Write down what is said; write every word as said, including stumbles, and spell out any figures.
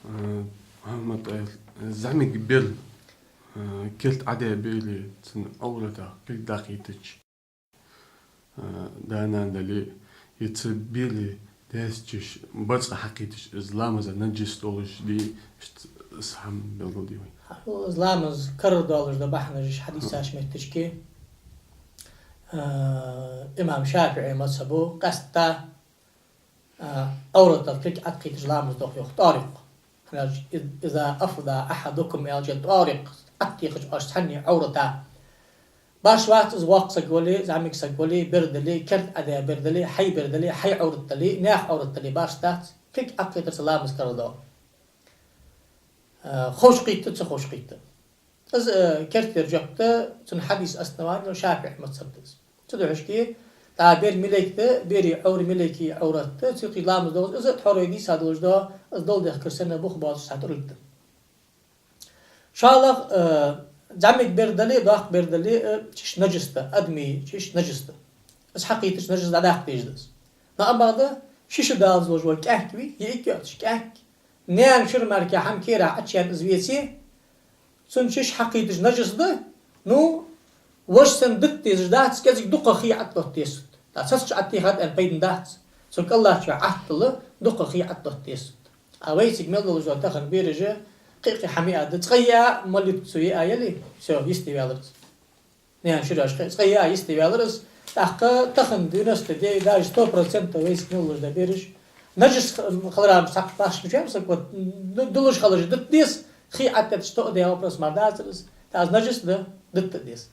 Э, Мухьаммад, э, зӀамига бер, э, керта Ӏадаь бер, цун Ӏовратах кулг дӀакхийтача, э, да-нана дале, е цу бера даьча бацкъа хьакхийтача, из ламаза нажас долаш дий, иштта из хӀама белгалде вай. Из ламаз карардоалаш да бахьанаш хьадийцача моттигашка. Э, имам ШафиӀий мазхӀабо къаьстта а, Ӏовратах кулг Ӏаткхийтача ламаз дох йоах, тӀоара йоах. ХӀана аьлча, из-, إذا أفضى أحدكم аьлча, тӀоара йоах, Ӏаттехача оаш цхьанне Ӏоврата. Башха вац из, воккха саг вале, зӀамига саг вале, бер дале, керта Ӏадаь бер дале, хьай бер дале, хьай Ӏоврат дале, наьха Ӏоврат дале, башха дац, кулг Ӏаткхийтар цо ламаз карардоал. А, ховш кхийтта, ца ховш кхийтта. Из, э, керттера жоп да, цун хьадис основани ШафиӀий мазхӀаб да из. Цудухьа шки, тӀа бер малейк да, бера Ӏовра малейка Ӏоврат да, цу юкъе ламаз доагӀаш, из тхьовра дийца долаш да, из дола дехкар санна бух боацаш цхьа тӀулг да. ШоллагӀа, э, зӀамига бер дале, доккха бер дале, э, чиш нажас да, адамий чиш нажас да. Из хьакхийтача нажас дӀадаккха дезаш да из. Но амма бакъда, ши шу даллалца вола кӀаьнк вий, е иккиоцаш кӀаьнк, наьна шура мара хӀама кера Ӏочуяьнна из веце, цун чиш хьакхийтача нажас да, ну, вож санна дита дезаш дац, кӀезига дукха хий Ӏоттотта дезаш да. ТӀа цхьацца Ӏоттийхад аьнна пайда бац, цу кӀаллача Ӏоттала дукха хий Ӏоттотта дезаш да. А вайцига мел долаш да тахан бераш, кхы-кхы хӀама яа да, цкъа яа молитва цо яа яле, всё, йисте ваьлар из. Наьна шура кхы цкъа яа йисте ваьлар из. ТӀаккха тахан девяносто девять, даже сто процентов вайцига мел долаш да бераш. Нажас хиларах цхьаккха башха мича ма саг, вот, ду-, дуллаш хилараш дита деза, хий Ӏоттетташ тоъа де вопрос мара дацар из. ТӀа из нажас да, дита деза.